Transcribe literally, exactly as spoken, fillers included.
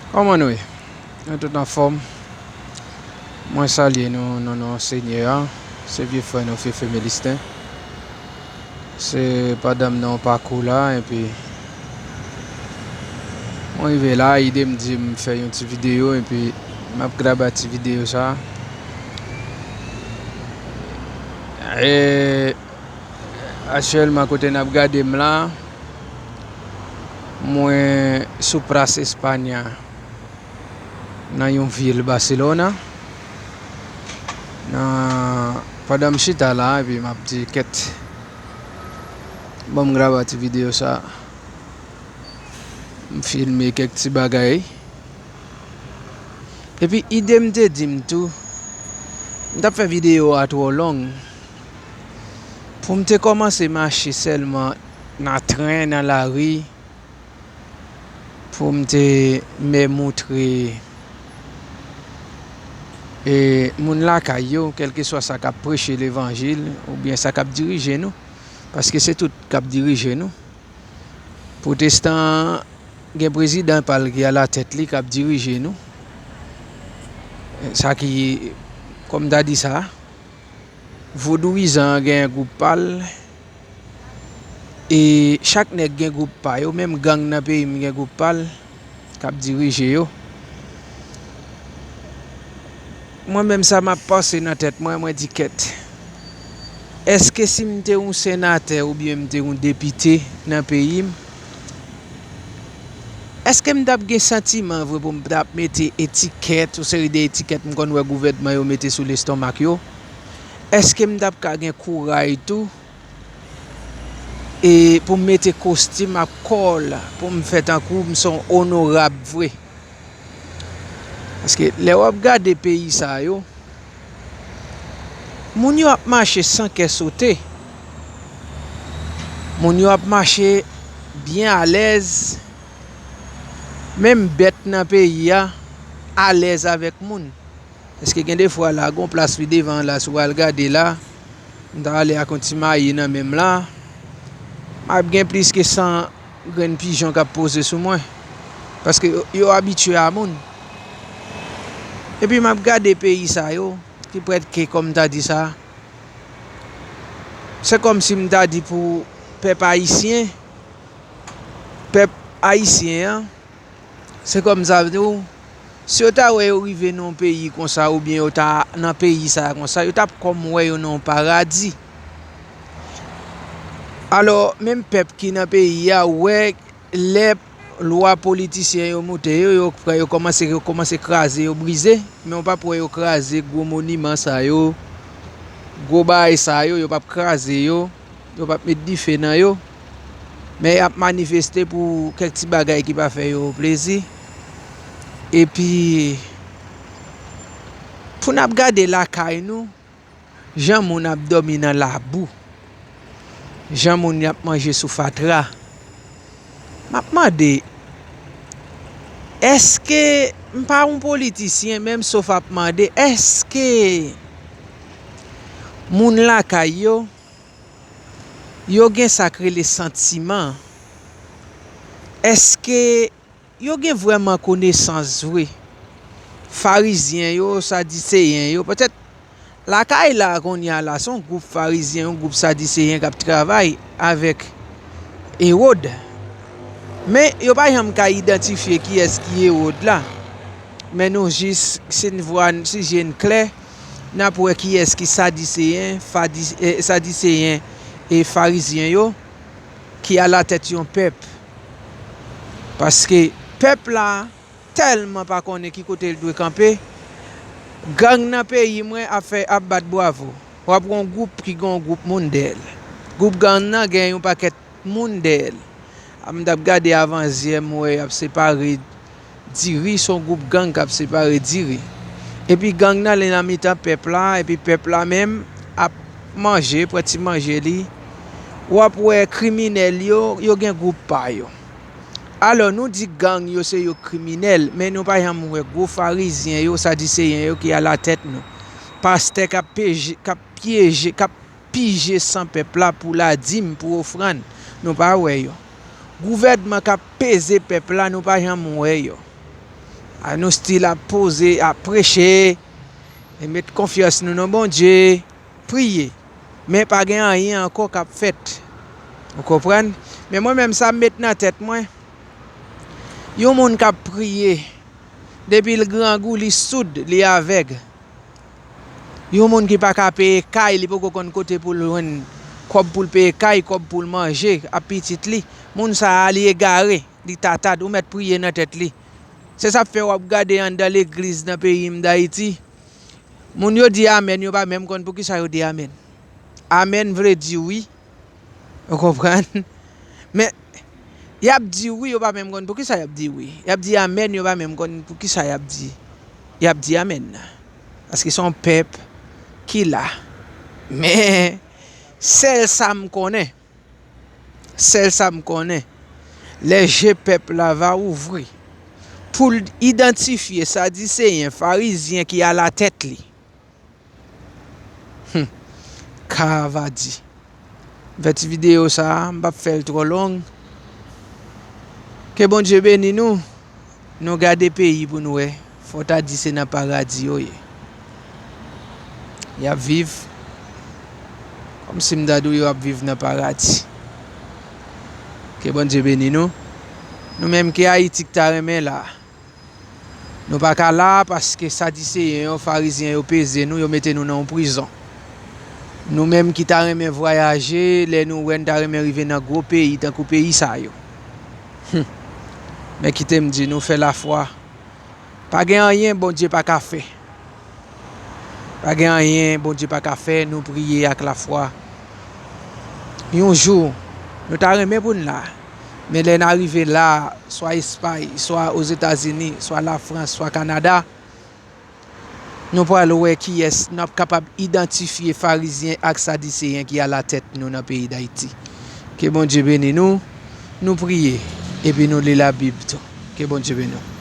Kòman nou ye? Nou tout anfòm? Mwen salye nou nan non Senyè a. Se vye frè nou Fefe Melisten. Se pandan m nan yon pakou la, epi mwen rive la, ide m di m fè yon ti videyo, epi m ap graba ti videyo sa. E aktyèlman, kote n ap gade m la, mwen sou Plas Espanya, nan yon vil Baselona. Nan, pandan m chita la, epi m ap di, kèt, ban m graba ti videyo sa. M filme kèk ti bagay. Epi ide m te di m tou, m t ap fè videyo a twò long. Pou m te kòmanse mache sèlman nan tren, nan lari, pou m te mè moutre, e, moun lakay yo, kèlkeswa sa k ap preche levanjil, oubyen sa k ap dirije nou, paske se tout k ap dirije nou. Pwotestan an gen prezidan pa l ki alatèt li k ap dirije nou. Sa ki, kòm m ta di sa, vodouyizan an gen gwoup pa l, e chak nèg gen gwoup pa yo, menm gang nan peyi m gen gwoup pa l k ap dirije yo. Mwen menm, sa m ap panse nan tèt mwen, mwen di, kèt, èske si m te yon senatè oubyen m te yon depite nan peyi m, èske m t ap gen santiman vre pou m t ap mete etikèt, yon seri de etikèt m konn wè gouvènman yo mete sou lestomak yo? Èske m t ap ka gen kouray tou, e pou m mete kostim ak kòl, pou m fè tankou m se yon onorab vre? Paske lè w ap gade peyi sa yo, moun yo ap mache san kè sote. Moun yo ap mache byen alèz. Menm bèt nan peyi a alèz avèk moun. Paske gen de fwa la, gon plas pi devan la, si w al gade la, m ta ale ak yon ti mayi nan men m la, m ap gen plis ke san grenn pijon k ap poze sou mwen. Paske yo, yo abitye a moun. Epi m ap gade peyi sa yo, ki prèske, kòm m ta di sa, se kòmsi m ta di pou pèp ayisyen, pèp ayisyen an, se kòm sa vle di w, si yo ta wè yo rive nan yon peyi konsa, oubyen yo ta nan peyi sa a konsa, yo t ap kòm wè yo nan yon paradi. Alò, menm pèp ki nan peyi a, wè lè lwa politisyen yo moute yo, yo pran, yo kòmanse, yo kòmanse kraze, yo brize, men w p ap wè yo kraze gwo moniman sa yo, gwo bagay sa yo, yo p ap kraze yo, yo p ap met dife nan yo, men y ap manifeste pou kèk ti bagay ki pa fè yo plezi. Epi, pou n ap gade lakay nou, jan moun ap dòmi nan labou, jan moun y ap manje sou fatra, m ap mande, èske, m pa yon politisyen, men m sof ap mande, èske moun lakay yo, yo gen sa k rele santiman? Èske yo gen vrèman konesans vre? Farizyen yo, Sadiseyen yo, petèt lakay la kounye a la, se yon gwoup Farizyen, yon gwoup Sadiseyen k ap travay avèk Ewòd. Men, yo pa janm ka idantifye kiyès ki Ewòd la. Men nou jis, si n vwa, si je n klè, n ap wè kiyès ki Sadiseyen, Fadi-, eh, Sadiseyen e Farizyen yo, ki alatèt yon pèp. Paske pèp la tèlman pa konnen ki kote l dwe kanpe, gang nan peyi mwen ap fè, ap bat bwavo. W ap wè yon gwoup ki gen yon gwoup moun dèyè l. Gwoup gang nan gen yon pakèt moun dèyè l. A, m t ap gade avanzyè, m wè y ap separe diri, se yon gwoup gang k ap separe diri. Epi gang nan, li nan mitan pèp la, epi pèp la menm ap manje, pran ti manje li. W ap wè kriminèl yo, yo gen gwoup pa yo. Alò, nou di gang yo se yo kriminèl, men nou pa janm wè gwo farizyen yo, sadiseyen yo ki alatèt nou. Pastè k ap peje, k ap pyeje, k ap pije san pèp la pou ladim, pou ofrann, nou pa wè yo. Gouvènman k ap peze pèp la, nou pa janm wè yo. A nou still ap poze, ap preche, e met konfyans nou nan Bondye, priye. Men pa gen anyen ankò k ap fèt. Ou konprann? Men mwen menm sa m met nan tèt mwen, yon moun k ap priye, depi l grangou, li soud, li avèg. Yon moun ki pa ka peye kay, li poko konn kote pou l jwenn kòb pou l peye kay, kòb pou l manje ak pitit li. Moun sa a, li egare, li tatad, ou mèt priye nan tèt li. Se sa k fè w ap gade anndan legliz nan peyi m Dayiti, moun yo di amèn, yo pa menm konn poukisa yo di amèn. Amèn vle di wi. Ou konprann? Men, y ap di wi, yo pa menm konn poukisa y ap di wi. Y ap di amèn, yo pa menm konn poukisa y ap di, y ap di amèn nan. Paske se yon pèp ki la. Men, sèl sa m konnen, sèl sa m konnen, lè je pèp la va ouvri pou l idantifye Sadiseyen, Farizyen ki alatèt li. Hmm. Ka va di. M fè ti videyo sa a, m p ap fè l twò long. Ke Bondye beni nou. Nou gade peyi pou nou wè. Fò w ta di se nan paradi yo ye. Y ap viv kòmsi m ta di w yo ap viv nan paradi. Ke Bondye beni nou. Nou menm ki Ayiti k ta renmen la. Nou pa ka la paske Sadiseyen yo, Farizyen yo peze nou, yo mete nou nan yon prizon. Nou menm ki ta renmen vwayaje, lè nou wè n ta renmen rive nan gwo peyi tankou peyi sa yo. Hum. Men kite m di nou, fè lafwa. Pa gen anyen Bondye pa ka fè. Pa gen anyen Bondye pa ka fè, nou priye ak lafwa. Yon jou, nou ta renmen pou n la. Men lè n arive la, swa Espay, swa Ozetazini, swa Lafrans, swa Kanada, nou pral wè kiyès n ap kapab idantifye Farizyen ak Sadiseyen ki alatèt nou nan peyi Dayiti. Ke Bondye beni nou, nou priye, epi nou li Labib tou. Ke Bondye beni w.